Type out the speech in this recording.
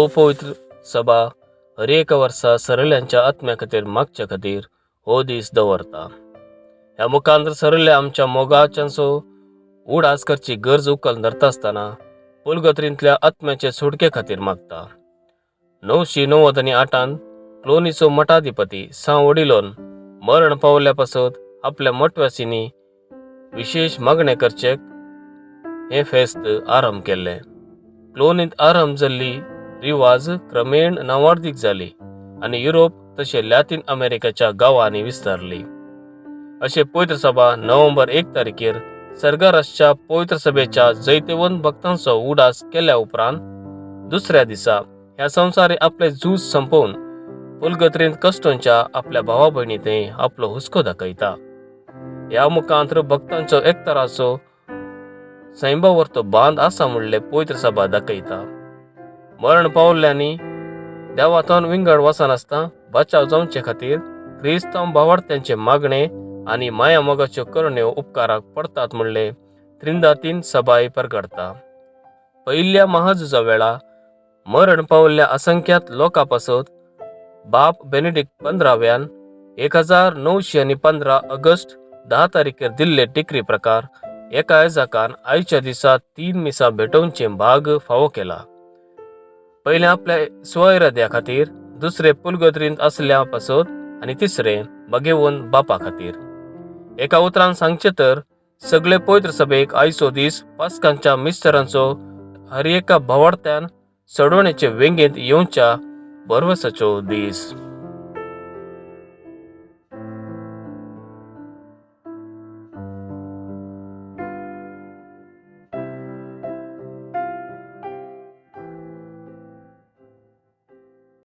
हो पवित्र सभा हर एका वर्सा सरल्यांच्या आत्म्या खातीर मागच्या खातीर हो दीस दवरता. ह्या मुखांतर सरले आमच्या मोगाच्यांचो उडास करची गरज उकल धरता आसतना पुलगत्रींतल्या आत्म्याचे सुटके खातीर मागता. 998 क्लोनीचो मठाधिपती सां वडिलोन मरण पावल्या पासत आपल्या मठवासींनी विशेश मागणें करचें हें फेस्त आरंभ केल्लें. क्लोनींत आरंभ जाल्ली रिवाज क्रमेण नावार्दीक जाली आनी युरोप तशें लॅटीन अमेरिकेच्या गांवांनी विस्तारली. अशें पवित्र सभा नोव्हेंबर 1 तारखेर सर्गार आसच्या पवित्र सभेच्या जैतवंत भक्तांचो उडास केल्या उपरांत दुसऱ्या दिसा ह्या संवसारी आपले झूज संपोवन पुलगत्रींत कश्टोंच्या आपल्या भावा भयणी थंय आपलो हुस्को दाखयता. ह्या मुखांत भक्तांचो एकताराचो सैंबावरतो बांद आसा म्हणले पवित्र सभा दाखयता. मरण पावल्ल्यांनी देवाथावन विंगड वचनासतना बचाव जावचे खातीर क्रिस्तांव भावार्थ्यांचे मागणे आनी माया मोगाच्यो करण्यो उपकाराक पडतात म्हणले त्रिंदातीन सभाय परगडता. पयल्या महाझुजा वेळा मरण पावल्ल्या असंख्यात लोकां पासत बाप बेनेडिक्ट 15व्यान 1915 ऑगस्ट 10 तारखेर दिल्ले डिक्री प्रकार एका आयजकान आयच्या दिसा तीन मिसां भेटोवचे भाग फावो केला. पयलें आपल्या स्वइराद्या खातीर, दुसरे पुलगत्रींत आसल्या पासत आनी तिसरें बगेवन बापा खातीर. एका उतरान सांगचें तर सगळे पवित्र सभेक आयचो दीस पास्कांच्या मिस्तरांचो हर एका भावार्थ्यान सडवणेचे वेंगेंत येवच्या भरवसाचो दीस.